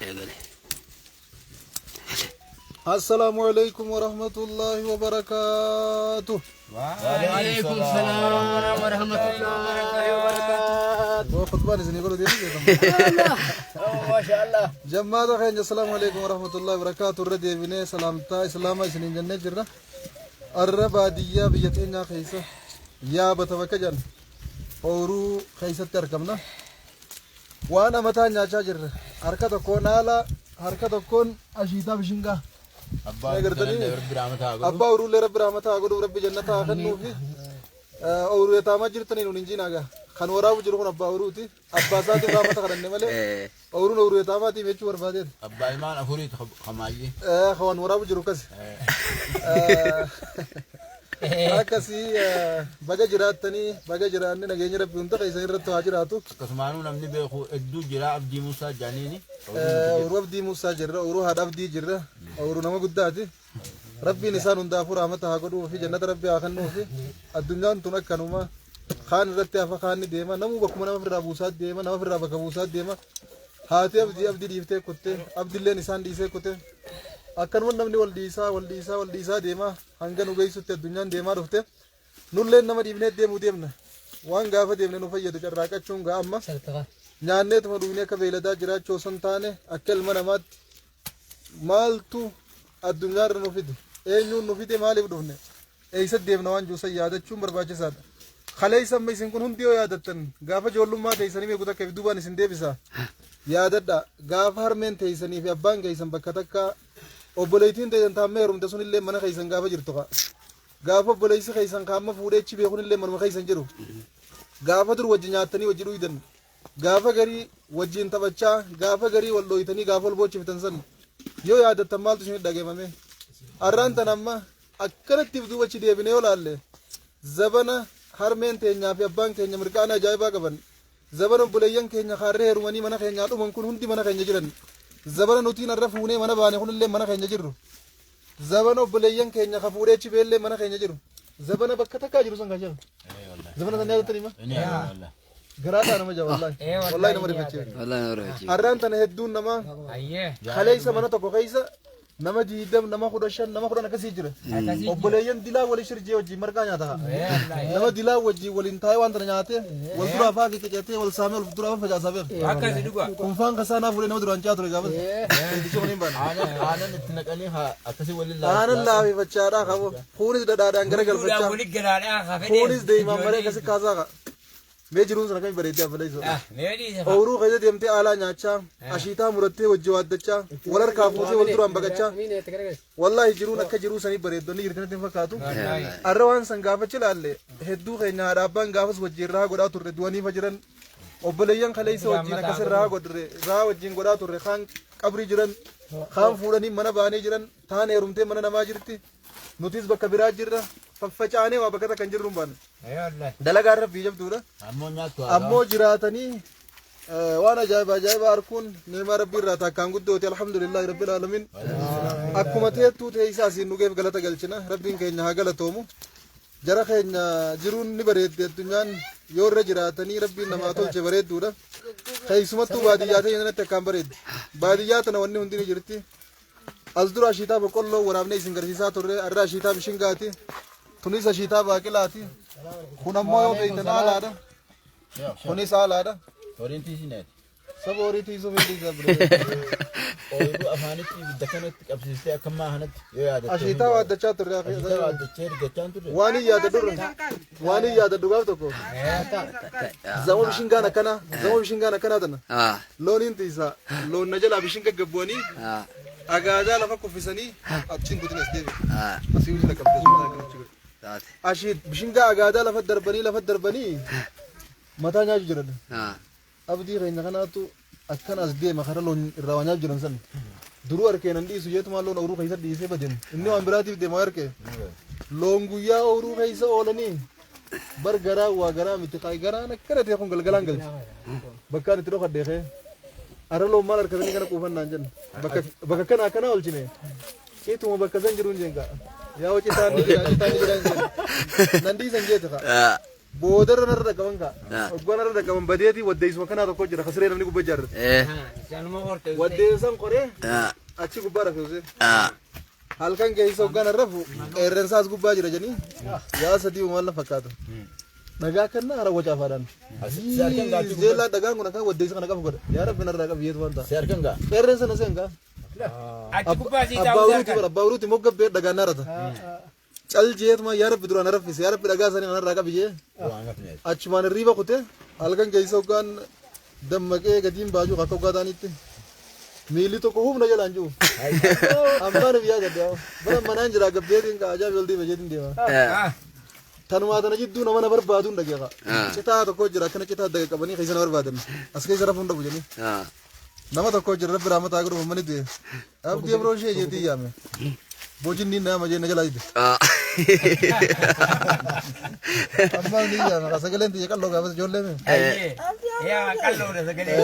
Eegale. Assalaamu alaikum warahmatullaahi wabarakaatuh. Waalaikum salaam wa rahmatullahi wa barakaatuh. Boo khutbaan isinii godhu deemu jedhamu. Maasha Allah. Jammaata keenya assalaamu alaikum warahmatullaahi wabarakaatuh irra deebinee salaamtaa islaamaa isiniin jennee jirra. Arra baadiyyaa biyya teenyaa keessa yaabata bakka jedhan ooyiruu keessatti argamna. Waan amataa nyaachaa jirra. Harka tokkoon haala, harka tokkoon ashiitaa bishingaa. Abbaa Agartanii? Rabbi rahmata haa godhu. Abbaa ooyiruullee rabbi rahmata haa godhuuf rabbi jannata haa kennuufi. Ooyiruu yataamaa jirtanii nuun hin jiinaagaa. Kan waraabu jiru kun abbaa ooyiruuti. Abbaa isaatiif rahmata kadhanne malee ooyiruun ooyiruu yataamaatiif jechuu barbaadeeti. Abbaa ilmaan afuriiti kamaayyee. Kan waraabu jiru akkasi. Akkasii baga jiraattanii baga jiraanne nageenya rabbi hunda keessan irratti haa jiraatu. Akkasumaanuu namni beeku hedduu jira Abdii Muusaa Jaaniini. Ooyiruu Abdii Muusaa jirra, ooyiruu haadha Abdii jirra, ooyiruu nama guddaati. Rabbiin isaan hundaafuu rahmata haa godhuu fi jannata rabbi haa kennuu fi addunyaan tun akkanuma kaan irratti hafa kaan ni deema namuu bakkuma nama ofirraa buusaa deema nama ofirraa bakka buusaa deema. Haati Abdii Abdii dhiiftee kutte Abdiilleen isaan dhiisee kutte akkanuma namni wal dhiisaa wal dhiisaa wal dhiisaa deema hanga nu geessutti addunyaan deemaa dhufte nulleen nama dhiifnee deemuu deemna waan gaafa deemne nu fayyadu carraaqachuun ga'a amma nyaanneetuma dhugnee akka beeyladaa jiraachuu osoo hin taane akka ilma namaatti maaltu addunyaarra nu fide eenyuun nu fide maaliif dhufne eessa deemna waan jiru san yaadachuun barbaachisaadha. Kaleessa amma isin kun hundi yoo yaadattan gaafa ijoollummaa teessanii meequ takka if duubaan isin deebisa. Yaadadha gaafa harmeen teessanii fi abbaan keessan bakka takka obboleettiin teessan taammee heerumte sun illee mana keessan gaafa jirtu ka'a. Gaafa obboleessi keessan kaamma fuudhee achi beekun illee manuma keessan jiru. Gaafa dur wajji nyaattanii wajji dhuydan gaafa garii wajjiin taphachaa gaafa garii wal dhooytanii gaafa wal boochiftan san yoo yaadattan maaltu isin dhageeffame. Arraan tan amma akkanatti if duuba achi deebinee yoo laalle zabana harmeen teenyaa fi abbaan keenya mirqaana ajaa'ibaa qaban. Zabana obboleeyyan keenya kaarree heerumanii mana keenyaa dhuman kun hundi mana keenya jiran. Zabana nutiin har'a fuunee mana baane kunillee mana keenya jirru. Zabana obboleeyyan keenya ka fuudhee achi beellee mana keenya jiru. Zabana bakka takkaa jiru san kan jedhu. Zabana san yaadattanii ma? Garaataa nama jaa wallaahi. Wallaahi nama rifachiisa. Wallahi nama rifachiisa. Har'aan tana hedduun namaa kaleessa mana tokko keessa nama 20 nama 15 nama 10 akkasii jira. Obboleeyyan dilaa wali shirjee wajjin marqaa nyaata. Nama dilaa wajjin waliin taa'ee waan tana nyaatee wal duraa fa'aa qicatee wal saamee wal duraa fa'aa facaasaa beeka. Akkasi dhugaa. Kunfaan kasaa naa fuudhee nama duraan caa ture gaafas. Itti kun hin baane. Aanan itti naqanii haa akkasii waliin Aanan laafifachaadhaa qabu. Kunis dhadhaadhaan gara Duudhaan galfachaa. walitti galaadhaa haa fedhe. Kunis deemaan maree akkasii kaasaa qaba. Mee jiruun sana akkamii bareeddee abboleessoo. Mee dhiisa fa'a. Ooyiruu keessa deemtee aalaa nyaachaa, ashiitaa murattee wajji waaddachaa, wal harkaa fuutee wal duraan baqachaa. Wallaahi jiruun akka jiruu sanii bareeddonni jirti natti hin fakkaatu. Arra waan san gaafachi ilaalle hedduu keenya haadha abbaan gaafas wajjin rahaa godhaa turre du'aniifa jiran. Obboleeyyan kaleessa wajjin akkas rahaa godhure rahaa wajjin godhaa turre kaan qabrii jiran kaan fuudhanii mana baanii jiran taan heerumtee mana namaa jirti. Nutis bakka biraa jirra faffacaanee waa bakka takka hin jirru hin baanne. Dalagaan rabbii jabduudha. Ammoo nyaattu Ammoo jiraatanii waan ajaa'iba ajaa'iba arguun neemaa rabbii irraa takkaan guddooti alhamdulillahi rabbil alamin. Akkuma teettuu teessaa asiin nugeef galata galchina rabbiin keenya haa galatoomu. Jara keenya jiruun ni bareeddi addunyaan yoo irra jiraatanii rabbiin namaa tolche bareedduudha. Keessumattuu baadiyyaa ta'e kanatti akkaan bareeddi. Baadiyyaa tana wanni hundi ni jirti. As dura ashiitaa boqqolloo waraabnee isin garsiisaa turre arra ashiitaa bishingaati. Tunis ashiitaa baaqilaati. Kun ammoo yoo beektan haalaadha. Kunis haalaadha. Horiin tiisineeti. Saba horii tiisuuf hin dhiisaa bire. Ooyiruu afaanitti ibidda kanatti qabsiistee akka ammaa kanatti yoo yaadatte. Ashiitaa waaddachaa turre. Ashiitaa waaddachee ergachaan turre. Waan hin yaadadhu waan hin yaadadhu gaaf tokko. Zama bishingaan akkanaa zama bishingaan akkanaa tana. Looniin tiisaa loon na jalaa bishin gaggabbu'anii agaadaa lafa kuffisanii achiin kutin as deebi'e. Asii hojii lakkabdee sun akkanatti godhe. Ashii bishingaa agaadaa lafa darbanii mataa nyaachuu jiran. Abdii keenya kanaatu akkan as deema kara loon irraa waa nyaachuu jiran san. Duruu harkee nan dhiisu jeetumaan loon ooyiruu keessa dhiisee baden. Inni waan biraatiif deema harkee. Loon guyyaa ooyiruu keessa oolanii bar garaa waa garaa miti kaay garaan akkana ta'e kun galgalaan galche. Bakkaan itti dhokadhee kee. Arra loon maal harkatanii kana quufannaan jenna. Bakka kana akkanaa oolchine. Ituma bakka san jiruun jeen kaa. Yaa citaan ni jira citaan ni jira hin jenna. Nan dhiisan jeete kaa. Boodarra narra dhaqqaban kaa. Ah. Hoggaa narra dhaqqaban badeetii waddeessuma kanaa tokko jira kasiree namni gubbaa jaarrate. Sanuma horte. Waddeessan qoree Ah. achi gubbaa rafe Hussein. Ah. Halkan keessa hoggaan rafu qeerransaas gubbaa jira jedhanii yaa sadii uumaan la fakkaata. Dhagaa kanna hara wacaafaadhaan. Si harkan gaa achi gubbaa. Jeellaa dhagaan kun akkaan waddeessa kana qabu godha. Yaa rabbi narraa qabi yeetu waan ta'a. Si harkan gaa. Qeerransa na seen gaa. Achi gubbaa sii Abbaa taa'uu uruuti bara abbaa uruuti mogga bee dhagaan narata. Cal jeetuma yaa rabbi duraan raffise yaa rabbi dhagaa sanii kanarraa qabi jee. Waan hafne. Achumaan hirriiba kutee halkan keessa hoggaan dammaqee gatiin baajuu akka hoggaa ta'anitti. Miilli tokko humna jalaan jiru. Abbaan biyyaa gaddaa. Bara manaan jira gabbeetiin kaajaa beeltii bajeetiin deema. Ah. Tanumaa tana jidduu nama na barbaaduun dhageeqa. Ah. Citaa tokko jira akkana citaa daga qabanii keessa na barbaadan. As keessa rafuun dhabu jedhanii. Ah. Nama tokko jira rabbi rahmataa godhu manni du'e. Abdii biroo ishee jeetii yaame. Bojinni nama jee na jalaa jide. Ah. Ammaan ni yaame sagaleen tiyya qalloo gaafas ijoollee mee. Yaa qalloodha sagalee.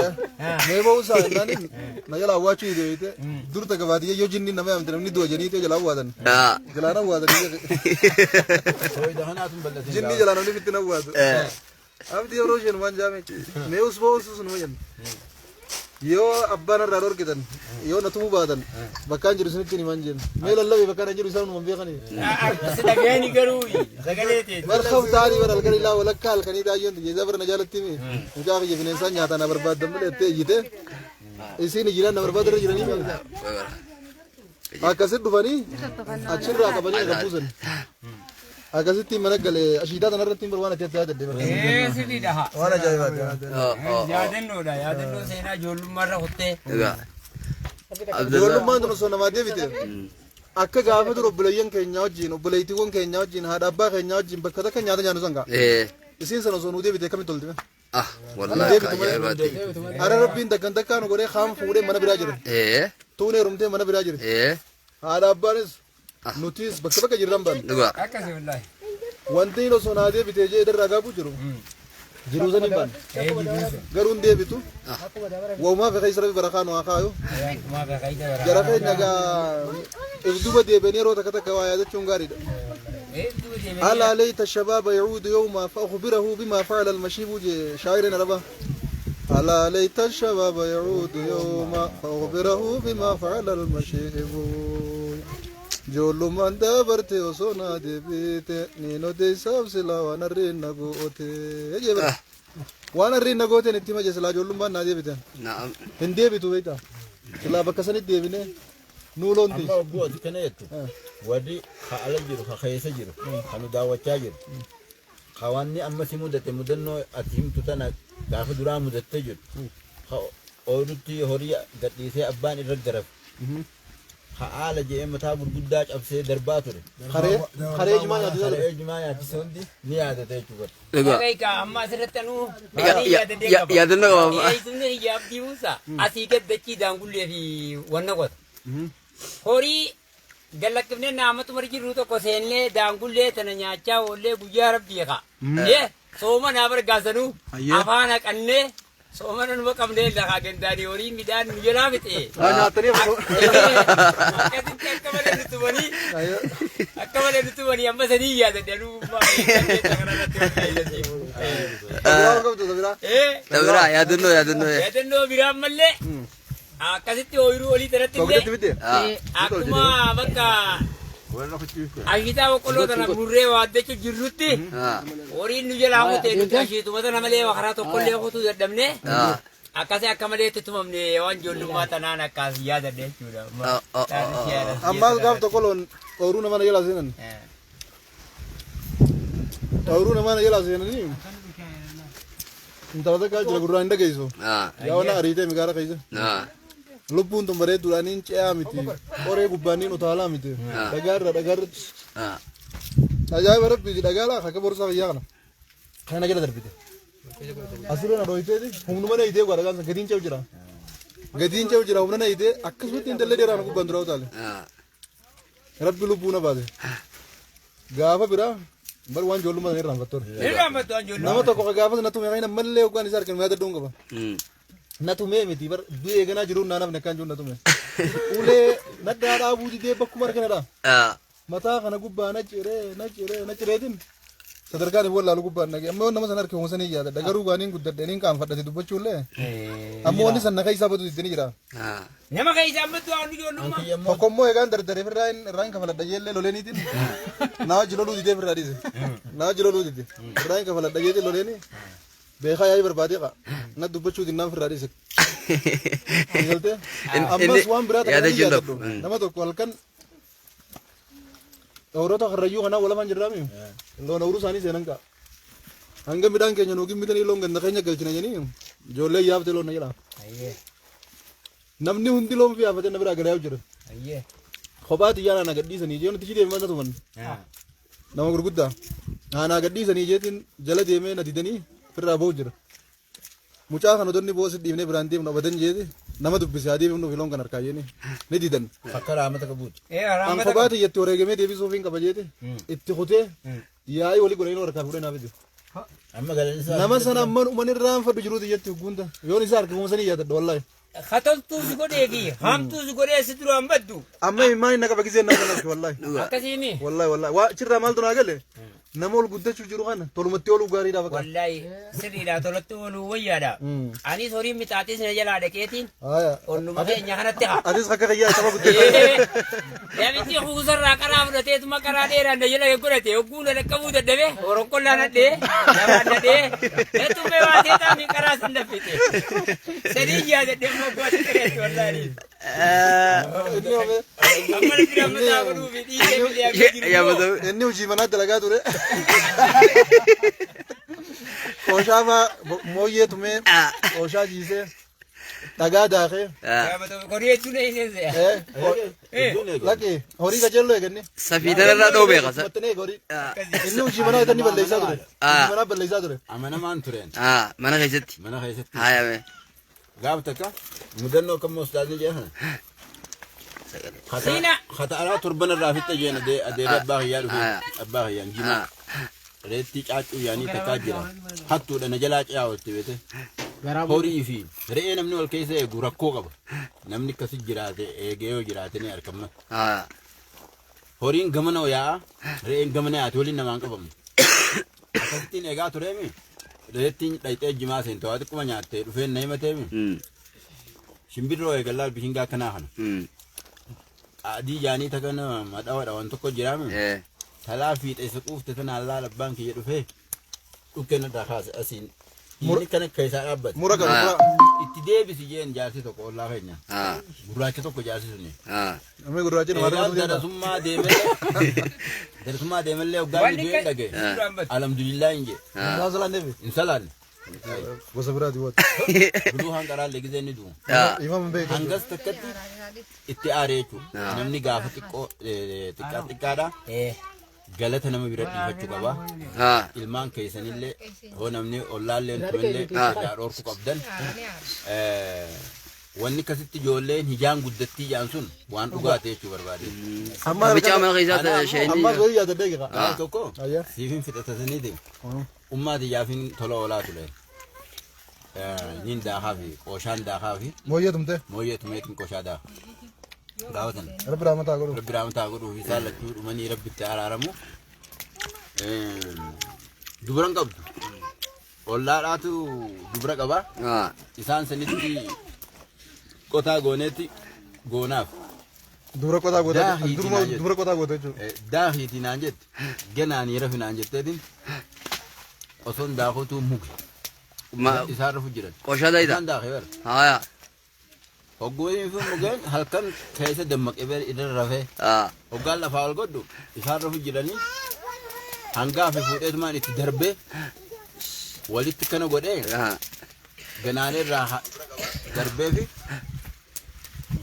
Mee ba'uusaa jennaan na jala awwaachuu dide beekte. Dur takka baadiyyaa yoo jinni nama yaamte namni du'a jedhanii jala awwaatan. Ah. Jalaan awwaatanii Sooyida kanaatu hin bal'atin. jinni jalaan namni fitti awwaatu. Abdii yeroo isheen waan jaame mee us ba'uusus numa jenna. Yoo abbaan irraa dhorkitan yoo na tumuu baatan bakkaan jiru isinitti himan jenna. Mee lallabee bakkaan hin jiru isaan numan beekanii. Si dhagahani garuu sagalee teeti. Markab taanii bara halkan ilaa walakkaa halkanii daayyoon xiyyeessaa bara na jaalatti himi. Mucaa kiyya bineensaa nyaataa na barbaaddan malee jettee iyyite. Isiin iyyinaan na barbaadarra jiranii mi? Akkasit dhufanii achirraa qabanii aga buusan. Akkasitti mana galee ashiitaa tanarratti hin waan ati ati yaadadde. Ee sirriidha. Waan ajaa'ibaati. Oh, oh. Yaadannoodha yaadannoo seenaa ijoollummaarra kuttee. Egaa. Abdullah. Ijoollummaan tun osoo namaa deebite akka gaafa dur obboleeyyan keenya wajjin obboleettiiwwan keenya wajjin haadha abbaa keenya wajjin bakka takka nyaata nyaannu san ga'a. Eh. Isiin sana osoo nuu deebite akkamitti tolti? Ah, wallahi akka ajaa'ibaati. Ara rabbiin takkan takkaan nu godhee kaan fuudhee mana biraa jira. Eh. Tuun heerumtee mana biraa jira. Eh. Haadha abbaanis nutis bakka bakka jirran baane. Dhugaa. Akkasi wallaahi. Wanti inni osoo naa deebitee jee irraa gaafuu jiru. Jiruu sanii baane. Ee jiruusa. Garuu hin deebitu. Waumaa fi keessa rabbi barakaa nu haa kaayu. Kumaa fi kaayita bara. Jara keenya gaa if duuba deebi'anii yeroo takka takka waa yaadachuun gaariidha. Ee duuba deemee. ألا ليت الشباب يعود يوما فأخبره بما فعل المشيب جي شاعر ربا ألا ليت الشباب يعود يوما فأخبره بما فعل المشيب Ijoollummaan dabarte osoo naa deebite niin odeessaaf silaa waan harreen na goote jee waan harreen na gooteen itti hima jee silaa ijoollummaan naa deebite Na'am. hin deebitu beektaa silaa bakka sanitti deebine nuu loonti Amma ogguu ati kana jettu warri ka ala jiru ka keessa jiru ka nu daawwachaa jiru ka wanni amma si mudate mudannoo ati himtu tana gaafa duraa mudattee jiru ka ooyirutti horii gadhiisee abbaan irra garafe ka haala je'ee mataa gurguddaa cabsee darbaa ture. Haree haree jimaa nyaatu jala. Haree jimaa nyaachise hundi ni yaadata jechuudha. Dhugaa. Egaa amma asirratti anuu Yaadannoo qaba. Eeysifni hiyya abdii buusa asii gad dachii daangullee fi wanna qota. Horii gallakkifnee naamatu mari jirru tokko seennee daangullee tana nyaachaa oollee guyyaa rabbii kaa. Ee sooma naa bargaasanuu afaan haqannee sooma numa qabnee lafaa gandaanii horii midhaan nu jalaa fixe. Waa nyaatanii Akkasitti akka malee nu tumanii akka malee nu tumanii amma sanii yaadadhe anuu Biraa qabdu biraa. Ee Biraa yaadannoo yaadannoo. yaadannoo biraan mallee akkasitti ooyiruu olii tanatti Soogidatti illee fidde. akkuma bakka ashiitaa boqqolloo tana murree waaddachuu jirrutti horiin nu jalaa kutee nuti ashiituma tana malee karaa tokkollee kutuu dadhabne akkasii akka malee itti tumamne waan ijoollummaa tanaan akkas yaadadhe jechuudha. Ammaas gaaf tokko loon ooyiruu nama na jalaa seenan. Ooyiruu nama na jalaa seenanii. Intala takka jira gurraan hin dhageessu. Yaa waan ariitee migaara keessa. Lubbuun tun bareedduudhaan hin ce'aa miti. Qoree gubbaan hin utaalaa miti. Dhagaarra dhagaarra. Ajaa'iba rabbiiti dhagaa laa akka borsaa fayyaa kana. Kana jala darbite. Asirra na dhooyteeti humnuma na hiitee dhagaan san gadiin ce'u jira. Gadiin ce'u jira humna na hiitee akkasumatti intallee dheeraan gubbaan dura utaale. Rabbi lubbuu na baase. Gaafa biraa bar waan ijoollummaa sana irraanfattoon. Irraanfattu waan ijoollummaa. Nama tokko gaafa na tume kana mallee hoggaan isaa harkaan yaadadhuun qaba. Na tumee miti bar du'ee ganaa jiruun naa nafne akkaan jiruun na tume. Ulee naddaa dhaabuu didee bakkuma harka na dhaa. Mataa kana gubbaa na ciree na ciree na cireetiin Sadarkaan itti wallaalu gubbaan dhagee amma yoo nama sana harka hoosanii yaadadha garuu gaaniin guddadhe niin qaanfadhate dubbachuullee ammoo wanni san na keessaa badu itti ni jira. Nama keessa ammattu waan ijoollummaa. Tokko immoo egaan dardaree firraa irraa hin kafaladha jeellee loleeniitiin naa wajji loluu didee firraa dhiise. Naa wajji loluu dide irraa hin kafaladha jeetiin loleeni beekaa yaa'ii barbaadee qa na dubbachuu dinnaan firraa dhiise. Galtee ammas waan biraa takka ni yaadadhu nama tokko halkan Oorota karrayyuu kanaa walafaan jirraami. Loon ooruu isaanii seenan ka'a. Hanga midhaan keenya nuu gimmitanii loon ganda keenya galchina jedhanii ijoollee yaaftee loon na jedha. Namni hundi loon fi yaafatee na biraa galee jira. Kophaa xiyyaara na gadhiisanii jechuun itti deemee mana tuman. Nama gurguddaa. Naa gadhiisanii jeetiin jala deemee na didanii firraa ba'u jira. Mucaa kana otonni boosi dhiifnee biraan deemnu abadan jeeti nama dubbise haa deebifnuuf loon kan harkaa jeeni ni didan. Akka raamata qabuuti. An kophaa xiyyatti wareegamee deebisuuf hin qaba jeeti itti kutee yaa'ii walii godhanii harkaa fuudhee naaf fide. Amma galanni isaa. Nama sana amma uummanni irraan fadhu jiruuti jetti hugguunta. Yoon isaa harka kumasanii yaadadha wallaahi. Katoltuus godhee fi hamtuus godhee si duraan baddu. Amma immaan inni qaba gisee nama sana harka wallaahi. Akkasiimi. Wallaahi wallaahi. Waa achirraa maaltu naa gale? Nama ol guddachuu jiru kana tolumatti ooluu gaariidha bakka. Wallaahi sirriidha tolatti ooluu wayyaadha. Anis horii mixaaxis na jalaa dhaqeetiin Haaya. onnuma keenya kanatti haa. Atis akka kiyyaa saba guddachuu. Namichi kuusarraa qaraa fudhateetuma qaraa dheeraan na jala godhate hogguu na dhaqqabuu dadhabe horonqollaa nadhee lamaan nadhee nattummee baatee taa'anii qaraa san daffite. Sadii yaadadhee moggaatti qireetti wallaahi. Inni home. Amma namni rammataa godhuu fi dhiisee billee akka jiru. Inni hojii manaa dalagaa ture. Qooshaa faa mooyyee tumee qooshaa jiisee dhagaa daakee. Horii jechuun eesseessa. Lakki horii qajeelloo eeganne. Safiitarraa dhoo beeka. Maxxanee horii. Inni hojii manaa inni balleessaa ture. Hojii manaa balleessaa ture. Amanamaan tureen. Mana keessatti. Mana keessatti. Haayame. Gaaf takka mudannoo akkam ustaazni jedhan. Siina. Kata'araa torban irraa fixa jeen adeera abbaa kiyyaa dhufe abbaa kiyyaan jimaa. Reetti caaccuu yaanii takkaa jira. Hattuudha na jalaa ce'aa oolte beete. Horii fi re'ee namni wal keessa eegu rakkoo qaba. Namni akkasi jiraate eegee yoo jiraate ni argama. Horiin gamana yaa'a re'een gamana yaate waliin namaan qabamu. Akkasittiin eegaa tureemi. Reettiin dhayxee jimaa seente waa xiqquma nyaattee dhufeen na himateemi. Shimbirroo eegallaa bishingaa akkanaa kana. Adii jaanii takka madhawadha waan tokko jiraame. Talaa fiixee isa quufte tanaan laala abbaan kiyya dhufee dhukkeen irraa kaase asiin. Inni kana keessaa dhaabbate. Mura qaba mura. Itti deebisi jeen jaarsi tokko ollaa keenya. Gurraacha tokko jaarsi suni. Namni gurraachi nama Eegaan argatu deema. darasummaa deemellee darasummaa deemellee hoggaa Wanni inni du'e dhagaye. Alhamdulillah hin jee. Isaa salaan deebi. Hin salaanne. Gosa biraati woota. Buluu hanqaraallee gizee inni du'u. Imam beeku. Hangas takkatti itti aaree jechuudha. Namni gaafa xiqqoo xiqqaa xiqqaadha. Galata nama bira dhiifachuu qaba. Ilmaan keessanillee hoo namni ollaallee tumillee irraa dhorku qabdan. Wanni akkasitti ijoolleen hijaan guddattii jaan sun waan dhugaate jechuu barbaade. Amma Namicha mana keessaa shayinii. amma zoyi yaadadhee jira. Waan tokko Ayya. siifin fixatasaniiti ummaati yaafin tola oolaa ture. Niin daakaa fi qooshaan daakaa fi Mooyyee tumte. mooyyee tumeetiin qooshaa daaka. Gaafatan. Rabbi rahmataa godhu. Rabbi rahmataa godhuu fi isaan lachuu dhumanii rabbitti araaramu. Dubran qabdu. Ollaadhaatu dubra qaba. Isaan sanitti qotaa gooneetti goonaaf. Dubra qotaa goota. Daahii Duruma dinaa jedhu. dubra qotaa goota jechuudha. Daahiitii naan jette ganaanii rafi naan jetteetiin osoon daakuutu muge. Isaan rafu jiran. Qooshaa dayita. Isaan daakee bara. Haaya. Hogguun fi mugeen halkan keessa dammaqee bara irra rafee. Hoggaan lafaa ol godhu isaan rafu jiranii hangaa fi fuudheetumaan itti darbee walitti kana godhee ganaanee irraa darbee fi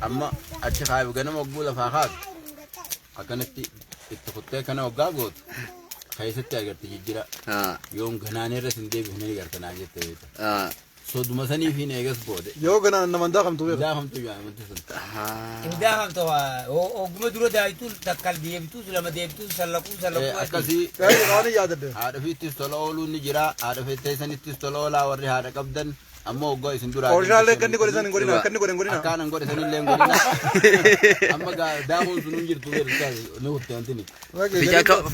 amma achi kaayu ganama hogguu lafaa kaatu akkanatti itti kuttee kana hoggaa gootu keessatti agarti jijjira yoon ganaanee irra sin deebifne ni garta naan jette beekta. Soduma sanii fi eegas boode. Yoo ganaan nama hin daakamtu beeku. Daakamtu jaamanti sun. Indaafamtu oguma dura daayituu takka deebituu lama deebituu sallaquu sallaquu. Akkasii Waan yaadadde. haadha fiittis tola ooluun ni jira haadha feetteessanittis tola oolaa warri haadha qabdan Ammoo hoggaa isin duraa Oorishaalee akka inni godhe san hin godhina, akka inni godhe hin godhina. Akkaan hin godhe sanillee hin godhina. Amma daakuun sun hin jirtu ni hutte wantini.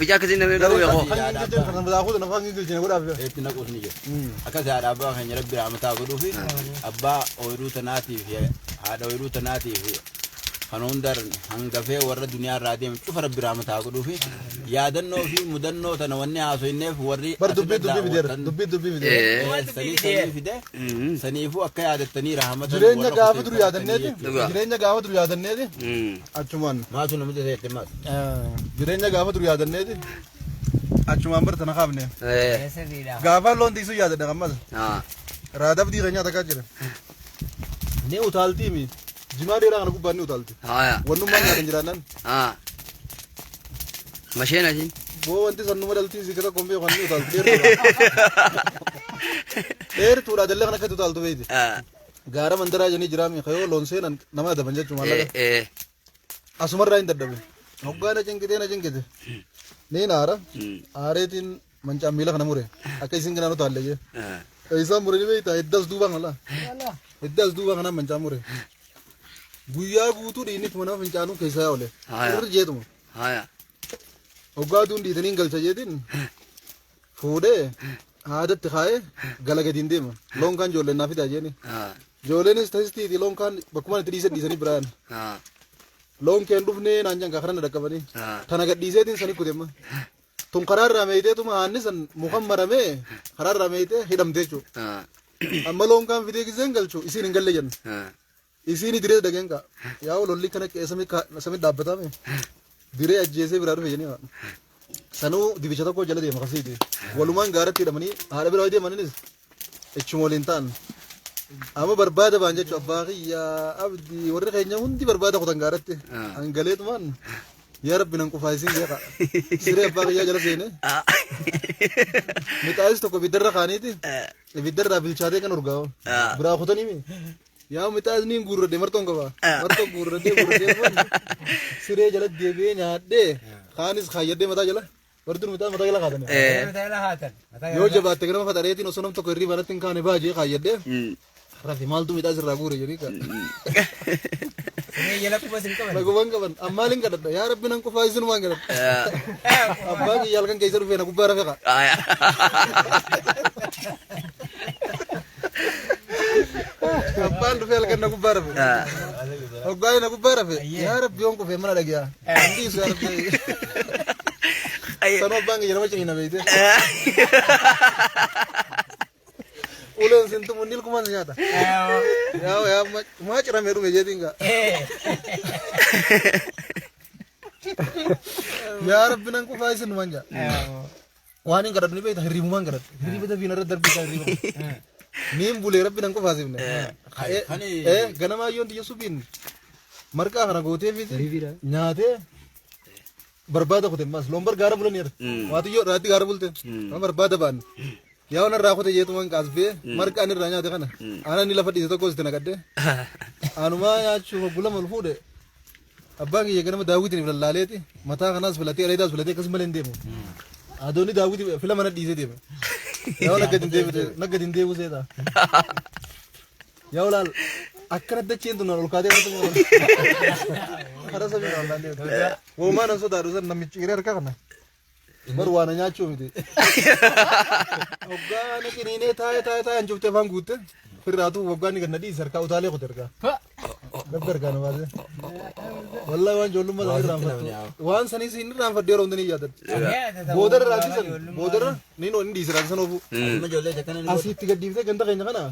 Ficaa akkasiin namni dha'uu beeku. Eetti naquus ni jira. Akkas haadha abbaa keenya Rabbi rahmataa godhuu fi abbaa ooyiruu tanaatii fi haadha ooyiruu tanaatii fi kan hunda hangafee warra duniyaa irraa deeme cufa Rabbi rahmataa godhuu fi yaadannoo fi mudannoo tana wanni haasoyneef warri Bar dubbii dubbii fideera. Dubbii dubbii fideera. Sanii sanii fide saniifuu akka yaadattanii rahmata Jireenya gaafa dur yaadanneeti. Jireenya gaafa dur yaadanneeti. Achumaan. Maatu namicha seette maas. Jireenya gaafa dur yaadanneeti. Achumaan bar tana kaafne. Gaafa loon tiisuu yaadadha ammas. Raadabdii keenyaa takkaa jira. Ni utaaltiimi. Jimaa dheeraa kana gubbaan ni utaalti. Wannummaan nyaatan jiraannan. Masheen asiin. Boo wanti sannuma dhaltii si kasa kombee kan ni utaalti dheertuudha. Dheertuudha jallee kan akkatti utaaltu beeyti. Gaara mandaraa jedhanii jiraami kayoo loon seenan nama adaban jechuudha maallaqa. Asumarraa hin dadhabe. Hoggaa na cinqitee na cinqite. Ni naara. Aareetiin mancaan miila kana mure. Akka isin kanaan utaalle jee. Isaan mure ni beektaa hiddas duubaa kana. Hiddas duubaa kanaan mancaan mure. Guyyaa guutuu dhiinni tuma nama fincaanuu keessaa yaa oole. Irri jeetuma. Hoggaa aduun dhiitanii hin galcha jeetiin fuudhee haadatti kaa'ee gala gadiin deema. Loon kaan ijoolleen naa fidaa jeeni. Ijoolleenis tasistiiti loon kaan bakkumaan itti dhiise dhiisanii biraan. Loon keen dhufnee naan jangaa karaa na dhaqqabanii. Tana gadhiiseetiin sani kutemma. Tun karaa irraa meeyiteetuma haanni san mukan maramee karaa irraa meeyitee hidhamte jechuudha. Amma loon kaan fidee giseen galchu isiin hin galle jenna. Isiin diree dhageen kaa. Yaa lolli kana qe'ee samii dhaabbatame. Diree ajjeesee biraa dhufe jennee. Sanuu dibicha tokko jala deema kasiiti. Walumaan gaaratti hidhamanii haadha biraa deemaninis ichuma waliin ta'an. Amma barbaada baan jechuun abbaa kiyyaa abdii warri keenya hundi barbaada kutan gaaratti. Hangaleetumaan yaa rabbi nan qufaa isin beeka. Siree abbaa kiyyaa jala seene. Mixaanis tokko ibiddarra kaaniiti. Ibiddarraa bilchaatee kan urgaa'u. Biraa kutanii mi? Yaa mixaasni hin guurradhe martoon qaba. Martoo guurradhee guurradhee siree jala deebi'ee nyaadhee kaanis kaayyadhee mataa jala. Warri mixaa mataa jala kaatanii. Yoo jabaatte ganama faxareetiin osoo nam tokko hirriba natti hin kaane baajee kaayyadhee. Rafi maaltu mixaa sirraa guure jedhii kaa. Nagumaan qaban ammaal hin kadhadha yaa rabbi nan qufaa isinumaan kadhadha. Abbaan kiyya halkan keessa dhufee na gubbaa rafe kaa. Abbaan dhufee halkan na gubbaa rafe. Hoggaa na gubbaa rafe yaa rabbi yoon qufee mana dhagiyaa. Hin dhiisu yaa rabbi. Sanuu abbaan kiyya nama ciniina beeyte. Uleen sin tumu inni ilkumaan si nyaata. Yaa yaa maa ciramee dhume jeetiin gaa. Yaa rabbi nan qufaa isin numaan jaa. Waan hin kadhadhu ni beekta hirribumaan kadhadhu. Hirriba dafiin irra darbii isaa hirriba. Niin bulee rabbi nan qufaasifne. Ganamaa yoon tiyya subiin marqaa kana gootee fi nyaatee barbaada kute mas loon bar gaara bulan jedha. Waatiyyoo raatti gaara bulte. Nama barbaada baan. Yaa waan irraa kute jeetuman kaasbee marqaan irraa nyaate kana. Aanan inni lafa dhiise tokkos itti naqadde. Anumaa nyaachuuf hoggula mal fuudhe. Abbaan kiyya ganama daawwitiin filallaaleeti mataa kanaas filatee areedaas filatee akkas malee hin deemu. Adoonni daawwiti fila mana dhiisee deema. Yaa nagga hin deebi'u nagga hin deebi'u seeta. Yaa olaal akkana dacheen tun ol kaatee irratti kara samii na ollaan deemte. Woomaa nan sodaadhu san namichi ciiree harka kana. Bar waa na nyaachuu miti. Hoggaa na qiniinee taa'ee taa'ee taa'ee hancuftee afaan guutte. Firraatu hoggaa inni gad na dhiise harkaa utaalee kute harkaa. Rabbi harkaa na baasee. Wallahi waan ijoollummaa sana irraanfattu. Waan sanii siin irraanfadhu yeroo hunda ni yaadadha. Boodarra raasisan boodarra ni ni dhiise raasisan oofuu. Asuma ijoollee akkana ni godhu. Asitti gad dhiiftee ganda keenya kana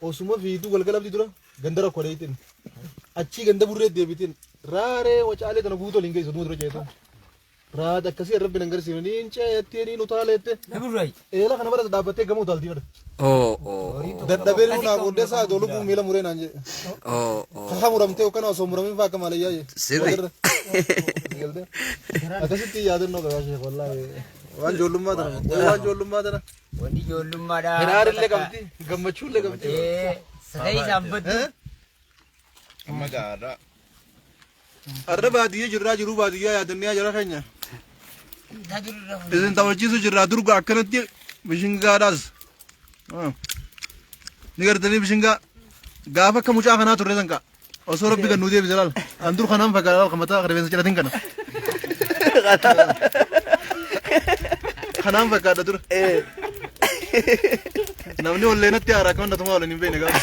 osuma fiituu galgala abdii dura ganda rakkoo dheeyitin. Achii ganda burree deebitin. Raaree wacaalee tana guutuu waliin geessu dura ceetu. Raada akkasii rabbi nan garsiifne niin ceettee niin utaaleette. Eela kana bara dhaabbattee gama utaaltii bara. Dadhabee nuu naa booddee isaa adoo lubbuu miila muree naan jedhe. Kaka muramtee yookaan osoo muramin fa'aa akka malayyaa jee. Sirri. Galtee. Akkasitti yaadannoo qabaa sheekh wallaahi. Waan ijoollummaa tana. Waan ijoollummaa tana. Wanni ijoollummaadhaa. Hiraarillee qabdi. Gammachuullee qabdi. Sadee isaan baddu. Amma gaarra. Har'a baadiyyaa jirraa jiruu baadiyyaa yaadannee jara keenya. Isin taphachiisu jirraa durga akkanatti mishingaadhaas. Ni gartanii bishingaa gaafa akka mucaa kanaa turre san ka'a. Osoo rabbi kan nu deebise laal. An dur kanaan fakkaata laal mataa rifeensa ciratin kana. Kanaan fakkaata dur. Namni walleenatti haaraa akka hunda tumaa waliin hin beekne gaafa.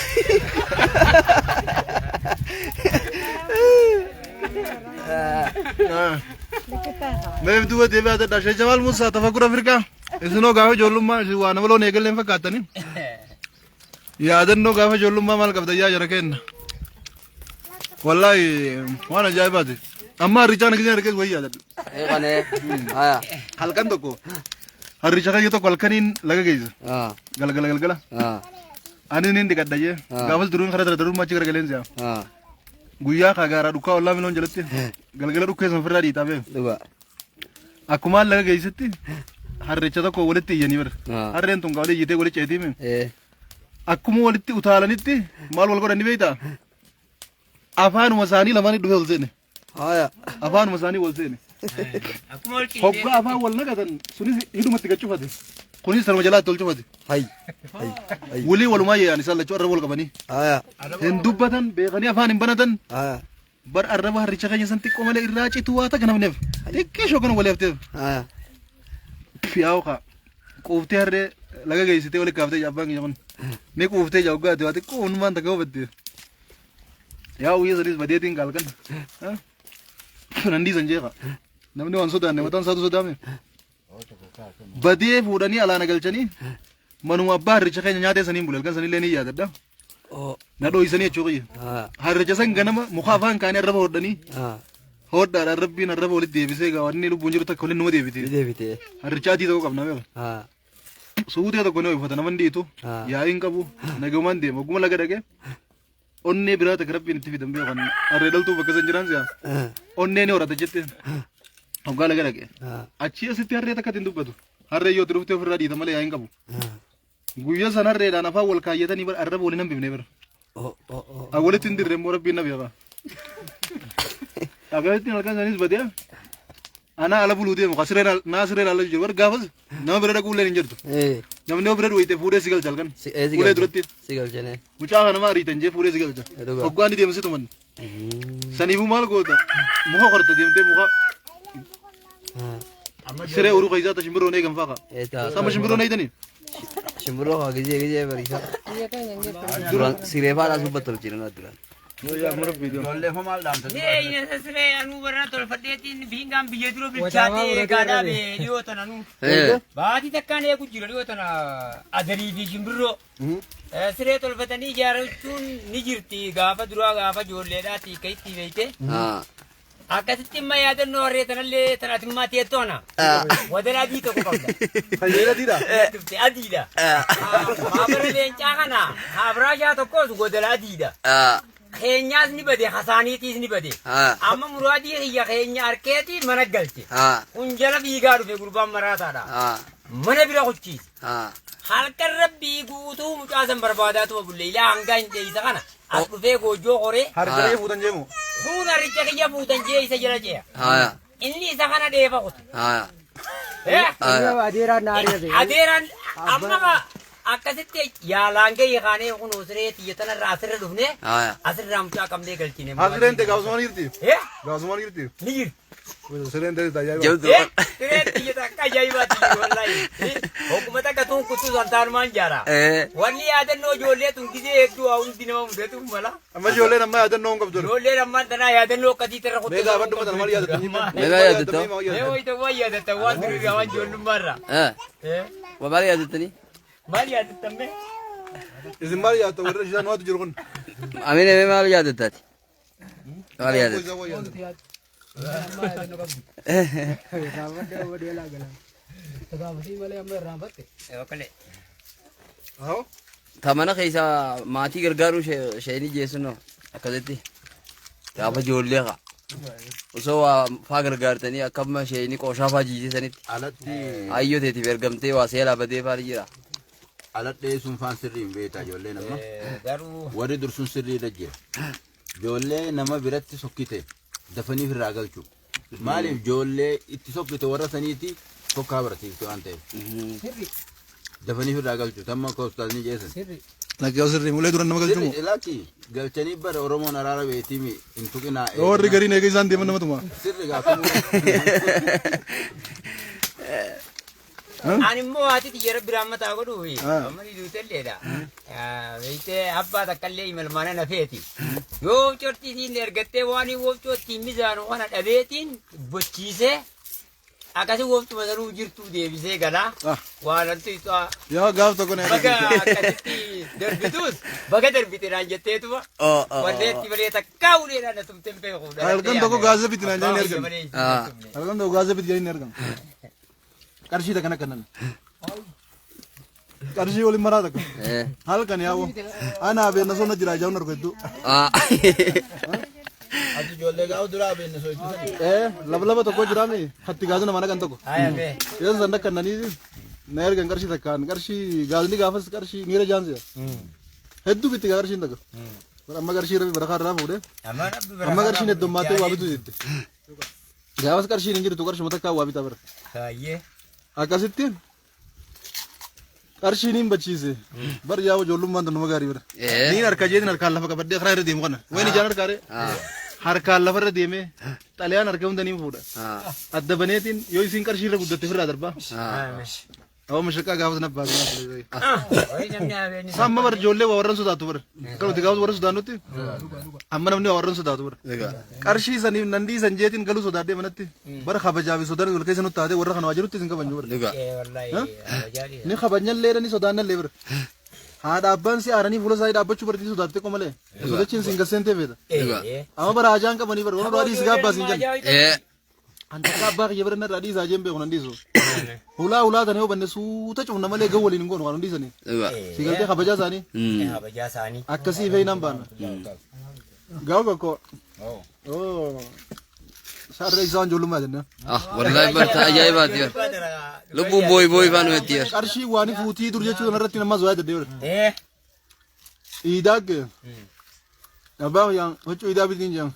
Meef duuba deebi'aa dadhaa Sheekh Jamaal Musaa Tafakkur Afrikaa. Isinoo gaafa ijoollummaa isin waa nama loon eegalleen fakkaattanii. Yaadannoo gaafa ijoollummaa maal qabda yaa jara kenna. Wallaahi waan ajaa'ibaati. Amma harrichaan giseen argees wayii yaadadha. Eeqanee. Haya. Halkan tokko harricha kiyya tokko halkaniin laga geessa. Ah. Galgala galgala. Ah. Ani niin dhiqadha jee. Gaafas duruun karaa dara durummaa achi garagaleen si'a. Ah. Guyyaa kaa gaaraa dhukkaa ollaa miloon jalatti galgala dhukkee san ofirraa dhiitaa beeku. Dhuga. Akkumaan laga geessetti harricha tokko walitti iyyanii bara. Ah. Harreen tun kaa walii iyyitee walii ceetiimi. Eh. Akkuma walitti utaalanitti maal wal godhani beektaa? Afaanuma isaanii lamaanii dhufee wal seene. Haya. Afaanuma isaanii wal seene. Akkuma wal qixxee. Hoggaa afaan wal naqatan sunis hidhumatti gad cufate. Kunis sanuma jalaatti ol cufate. Hay. Hay. Hay. Walii walumaa yaa'an isaan lachuu arraba wal qabanii. Haya. Hin dubbatan beekanii afaan hin banatan. Haya. Bar arraba harricha keenya san xiqqoo malee irraa citu waa takka namneef. Xiqqee kana walii hafteef. Haya. Yaa'u kaa quuftee harree laga geessitee walitti kaaftee abbaan keenya kun. Ni quuftee jaa hoggaate waa xiqqoo hundumaan takka hubatte. Yaa'u guyyaa sanis badeetiin kaalkan. Nan dhiisan jeeqa. Namni waan sodaanne mataan isaatu sodaame. Badee fuudhanii alaana galchanii manuma abbaa harricha keenya nyaatee saniin bule halkan sanillee ni yaadadha. Oh. Na dhooysanii jechuu kiyya. Ah. Harricha san ganama muka afaan kaanii arraba hodhanii Ah. hodhaadhaan rabbiin arraba walitti deebisee gaa wanni lubbuun jiru takka waliin numa deebite. Ni deebite. Harricha adii tokko qabna beeka. Ah. Suutee tokko ni uffata nama dhiitu Ah. yaa'iin qabu nagahumaan deema oguma laga dhaqee onnee biraa takka rabbiin itti fidan beekan harree dhaltuu bakka san jiraan si'a Ah. onnee ni horata jette hoggaa laga dhaqee Ah. achii asitti harree takka ittiin dubbatu harree yoo itti dhuftee ofirraa dhiita malee yaa'iin qabu Ah. guyyaa san harreedhaan afaan wal kaayyatanii bara arraba waliin hambifne bara Oh. Oh. Oh. walitti hin dirre immoo rabbiin na beeka akkasitti halkan sanis badee ana ala buluu deemu ka sireen naa sireen ala jiru bara gaafas nama bira dhaquu illee hin jirtu Eh. namni yoo bira dhuwayte fuudhee si galcha halkan Si eh si fuulee galche. duratti Si galchane. mucaa kana maa ariitan jee fuudhee si galcha Dhugaa. hoggaa inni deemsitu man saniifuu maal goota muka korta deemtee muka Ah. siree uruu keessaa ta shimbirroon eegan faaqa Eh ta. sama shimbirroon eegdanii Shimbirroo haa gizee gizee bariisa. Duraan siree faadhaa subbatti tolchina duraan. Ijoollee hoo maal dhaamta? Mee inni siree anuu barana tolfadheetiin biingaan biyya dura bilchaatee eegaa dhaabe dhiyoo tana anuu. Eh. Baatii takkaan eegu jira dhiyoo tana adarii fi shimbirroo. Siree tolfatanii ijaarrachuun ni jirti gaafa duraa gaafa ijoolleedhaati akka itti beekte. Ah. Akkasitti imma yaadannoo harree tanallee tanatimmaa teettoo ana. Wadala adii tokko qabda. Fayyadatiidha. Dhufte adiidha. Maabara leencaa kana haabiraashaa tokkos godala adiidha. Ah. Keenyaas ni bade hasaaniitiis ni bade. Ah. Amma muraadii kiyya keenya harkeeti mana galche. Ah. Kun jala fiigaa dhufe gurbaan maraataadha. Ah. Mana bira kuchiise. Ah. Halkan rabbii guutuu mucaa san barbaadaatuma bulle ilaa hangaa hin dheeysa kana as dhufee goojjoo qoree Harjaree fuutan jeemu. kun harricha kiyya fuutan jee isa jala ce'a. Haya. Inni isa kana dheefa kutu. Haya. Eh? Haya. Adeeraan na ari'ate. Adeeraan amma akkasitti yaalaan gahee kaanee kun siree xiyya tanarraa asirra dhufne Haya. asirraa mucaa qabnee galchine. Sireen ta'e gaafasumaan jirti. Eh? Gaafasumaan jirti. Ni jirti. Sireen ta'e tajaajiba. Jabdu. Eh? Siree xiyya takka ajaa'ibaati wallaahi. Hogguma takka tuun kutuu santaanumaan jaara. Eh. Wanni yaadannoo ijoollee tun gizee hedduu haa hundi nama mudatu mala. Amma ijoolleen amma yaadannoo hin qabdu. Ijoolleen ammaan tanaa yaadannoo akkasii irra kutuu. Mee gaafadhu mata maal yaadattu? Mee yaadatta? Mee wayita waan yaadatta waan durii waan ijoollummaarraa. Eh. Eh? Wa maal yaadattanii? Maal yaadattan mee? Isin maal yaadatta warra isaan waatu jiru kun? Amine mee maal yaadattaati? Maal yaadatta? Haa? Ta mana keessa maatii gargaaruu isheenii geessunoo akkasitti gaafa ijoollee haa. Osoo waa faa gargaartanii akka amma isheenii qooshaa faa jiisisanitti Alatti ayyoo teetiif ergamtee waa seelaa badee faa ni jira. alatti dheessuun faan sirrii hin beektaa ijoolleen amma. Garuu Warri dursuun sirriidha jira. Ijoollee nama biratti sokkite dafanii ofirraa galchu. Maaliif ijoollee itti sokkite warra saniiti sokkaa barsiifte waan ta'eef. Dafanii ofirraa galchu. Tamma akka ustaazni jeessan. Lakkee sirrii mulee dura nama galchumu. Sirri lakki galchanii bara Oromoon araara beetiimi hin tuqinaa. Warri gariin eega isaan deeman nama tuma. Sirri gaafamu. Ani immoo haati xiyyeera biraan mataa godhuufi. Amma ni duutelleedha. Beektee abbaa takkallee imalmaana nafeeti. Yoo cortii isiin ergattee waan wofcoo ittiin mizaanu kana dhabeetiin bochiisee akkasii wofcuma sanuu jirtuu deebisee galaa. Waan antu isaa Yaa gaaf tokko na baga akkasitti darbituus baga darbite naan jetteetuma. Walleetti malee takkaa uleedhaan na tumteen beeku. Halkan tokko gaaza biti naan jedhanii ergan. Halkan tokko gaaza biti jedhanii ergan. Qarshii takka nakka nan. Qarshii waliin maraa takka. Halkan yaa'u. Anaa beekna sonna jira jaa'uun argu hedduu. Ati ijoollee gaafa duraa beekne sochisan. Laba tokko jiraame hatti gaaza nama naqan tokko. Yoo san nakkannanii na ergan qarshii takkaan qarshii gaazni gaafas qarshii miira jaansiya. Hedduu bitti qarshiin takka. Amma qarshii rabbi barakaa irraa fuudhee. Amma qarshiin heddummaatee waa bitu jetti. Gaafas qarshiin hin jirtu qarshuma takkaa waa bitaa bara. Akkasitti qarshiin hin bachiise. Bar yaa ijoollummaan tun nama gaarii bara. Niin harka jeetiin harkaan lafa qabadhee karaa irra deemu kana. Wayni ijaan harkaaree. Harkaan lafarra deemee xalayaan harka hunda niin fuudha. Adda baneetiin yoo isiin qarshii irra guddatte ofirraa darbaa. Awwa mashaqaa gaafas na baasee. Amma bar ijoollee waa warran sodaatu bar. Kan nuti gaafas warra sodaannutti amma namni waa warran sodaatu bar. Qarshii saniif nan dhiisan jeetiin galuu sodaadhee manatti bara kabajaa fi sodaan wal keessa nutti taatee warra kana waa jirutti isin kabajnu bar. Ni kabajnallee ni sodaannallee bar. Haadha abbaan si aaranii fuula isaanii dhaabbachuu bartii sodaatte qofa malee. Sodachiin sin gasseen feeta. Amma bara ajaan qabanii bar warra dhiisi gaabbaas hin jennu. An takka abbaa kiyya bira narraa dhiisaa jeen beeku nan dhiisu. Hulaa hulaa tana yoo banne suuta cufna malee ga'u waliin hin goonu waan hundi isaanii. Si galtee kabajaa isaanii akkasii fe'inaan baana. Gaafa tokko. Sarree isaan ijoollummaa jenna. Wallahi barta ajaa'ibaati bar. Lubbuun booyi booyi faan nutti bar. Qarshii waan fuutii dur jechuu kanarratti nama zoyaa jedhee bar. Iidaa kee. Abbaa kiyyaan huccuu iidaa bitiin jedhamu.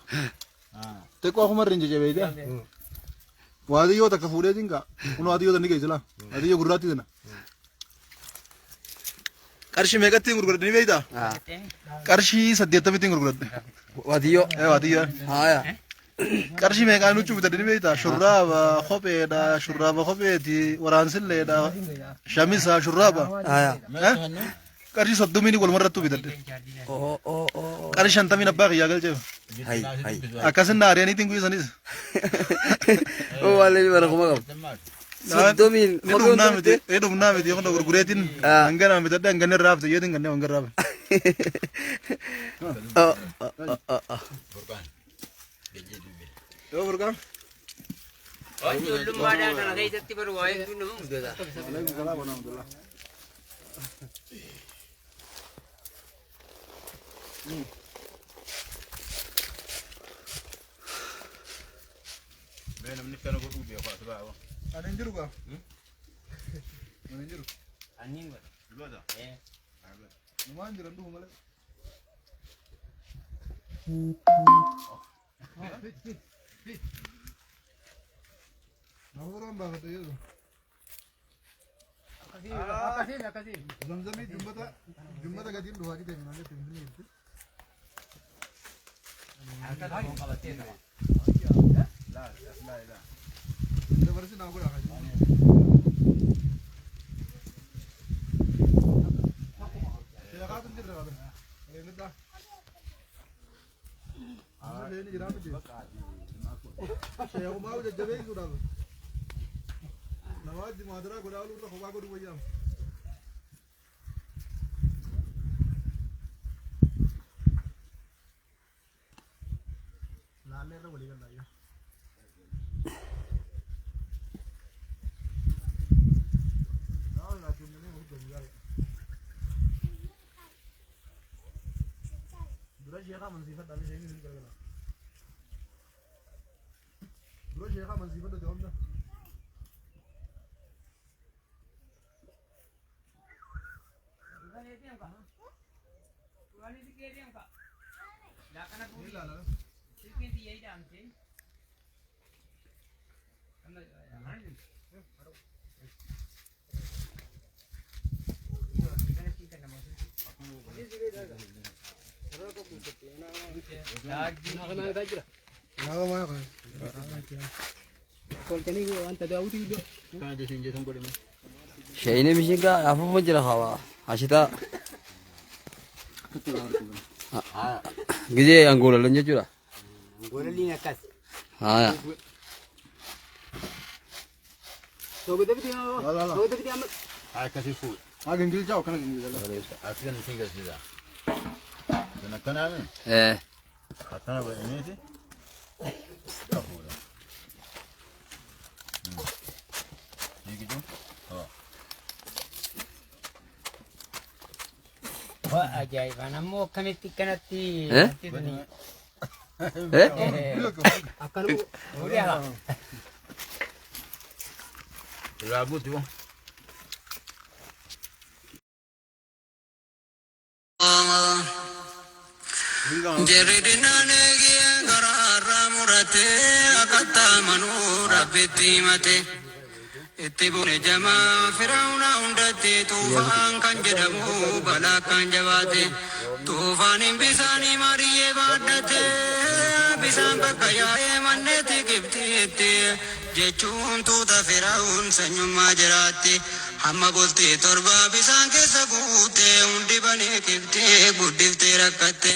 Xiqqoo akkuma irra hin jajjabeeyte. Waadiyyoo takka fuudheetiin kaa. Kun waadiyyoo tanni geessi laa. Waadiyyoo gurraattii tana. Qarshii meeqattiin gurguradhe ni beektaa? Qarshii 80ttiin gurguradhe. Waadiyyoo. Waadiyyoo. Haaya. Qarshii meeqaan huccuu bitadhe ni beektaa? Shurraaba kopheedha, shurraaba kopheeti, waraansilleedha, shamisa, shurraaba. Haaya. Qarshii 30 walumarrattuu bitadhe. Qarshii 50 abbaa kiyyaa galcheef. Hay hay. Akkasin na ari'aniitiin guyyisanis. Waan bara kuma qabu. 30n. Ni dhumnaa miti, ni dhumnaa miti, kun gurgureetiin hangana bitadhe hangana irraa hafte jeetiin kanneen hanga irraa hafte. Yoo burqaan. Ijoollummaadhaan kana keessatti baru waa hedduun nama mudata. Alaikum salaam wa rahmatullah. Namni kana godhuu beeku as ba'a. Ani hin jiru gaa. Ani hin jiru. Anniin godha. Godha. Numaan jiran dhufu malee. Hafuuraan baafata jedhu. Akkasiin. Zamzamii jummata jummata gatiin dhufaa jite minaan jette hin jirti. Dabarsi naa godha kan. Sheekaatu hin jirre qabe. Eeggadhaa. Amma isheen jiraa miti. Sheekumaa jajjabeessuudhaaf. Nama wajji muhaadaraa godhaa ooluu irra kophaa godhuu wayyaama. Laallee irra walii galla ayyaa. Dura sheekaa amansiifadhaa isheen isin gargara. Dura sheekaa amansiifadhu ta'umsa. Shayini mishingaa afuufa jira hawaa ashitaa. Gizee angoolalan jechuudha. Angoolaliin akkas. Haaya. Akkasii fuudha. Haa gingilchaa akkana gingilchaa. Asikan isin garsiisa. Kan akkanaa mi? Eh. Akkana godhaniiti. Fuudha. Hiikitu. Waa ajaa'ibaan ammoo akkamitti akkanatti. Eh? Eh? Fuudhee haa. Irraa guutu. Jarri dinnaan eegee garaarraa muratee akkatti amanuu rabbitti himate. Itti bune jamaa firauna hundatti tuufaan kan jedhamu balaa kan jabaate. Tuufaaniin bisaanii mariyyee baadhate bisaan bakka yaa'ee manneetti Gibxiitti jechuun tuuta firaun sanyummaa jiraatti. Hamma bultii torba bisaan keessa guute hundi banee Gibxii guddiftee rakkatte.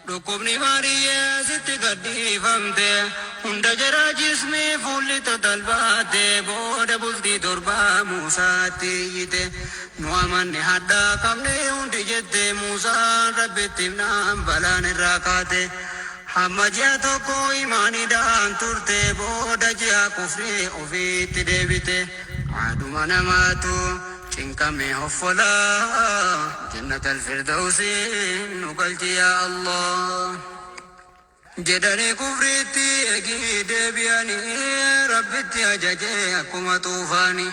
Dhukkubni baadiyyaa sitti gadhiifamte hunda jara jismii fuulli tatalbaate booda bultii torbaa Muusaatti iyyite nu amanne haddaa qabne hundi jette Muusaan rabbitti himnaan balaan irraa kaate. Hamma ji'a tokko imaanidhaan turte booda ji'a kufrii ofiitti deebite haadhuma namaatu cinqame hoffolaa jannat alfirdausi nu galchi yaa Allah. Jedhanii kufriitti eegii deebi'anii rabbitti ajajee akkuma tuufaani.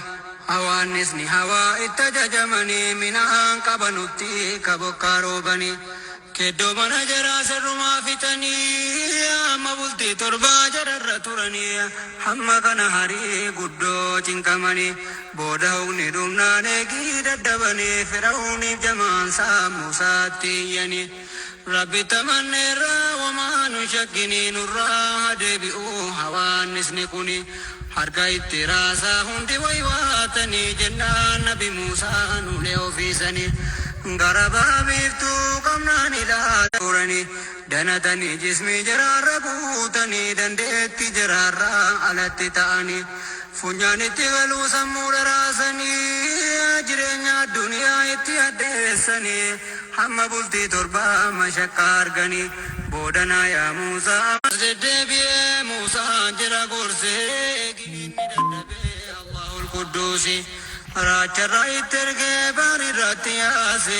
Hawaannisni hawaa itti ajajamanii minaan qabanutti ka bokkaa roobanii. Keddoo mana jaraa sirrumaa fixanii hamma bultii torbaa jararra turanii hamma kana harii guddoo cinqamanii booda humni dhumnaan eegii daddabanii fir'auniif jamaansaa Muusaatti iyyanii. Rabbi tamanneerraa wamaa nu shakkinii nurraa haa deebi'uu hawaannisni kuni harka itti raasaa hundi waywaatanii jennaan nabi Muusaan ulee ofiisanii gara baha biiftuu qabnaan ilaalaa turanii danatanii jismii jaraarra guutanii dandeetti jaraarraa alatti ta'anii funyaan itti galuu sammuu dharaasanii jireenya addunyaa itti addeessanii hamma bultii torbaa mashakkaa arganii boodanaa yaa Muusaa ammas deddeebi'ee Muusaan jira gorsee eeginni dadhabee Allahul Qudduusi raacharraa itti ergee baarirratti yaase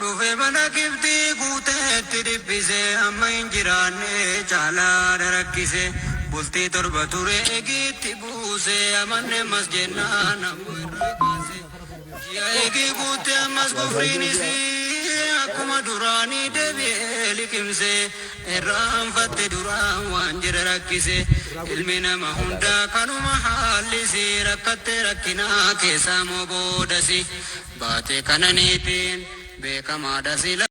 dhufe mana Gibxii guuteetti dhiphise amma hin jiraanne caalaa darakkise bultii torba ture eegiitti buuse amanne mas jennaan ammoo irraa kaase ji'a eegii guute ammas kufriinis akkuma duraanii deebi'ee liqimse irraanfatte duraan waan jira rakkise ilmi nama hundaa kanuma haallisi rakkatte rakkinaa keessaa moo boodasi baate kananiitiin beekamaadha sila.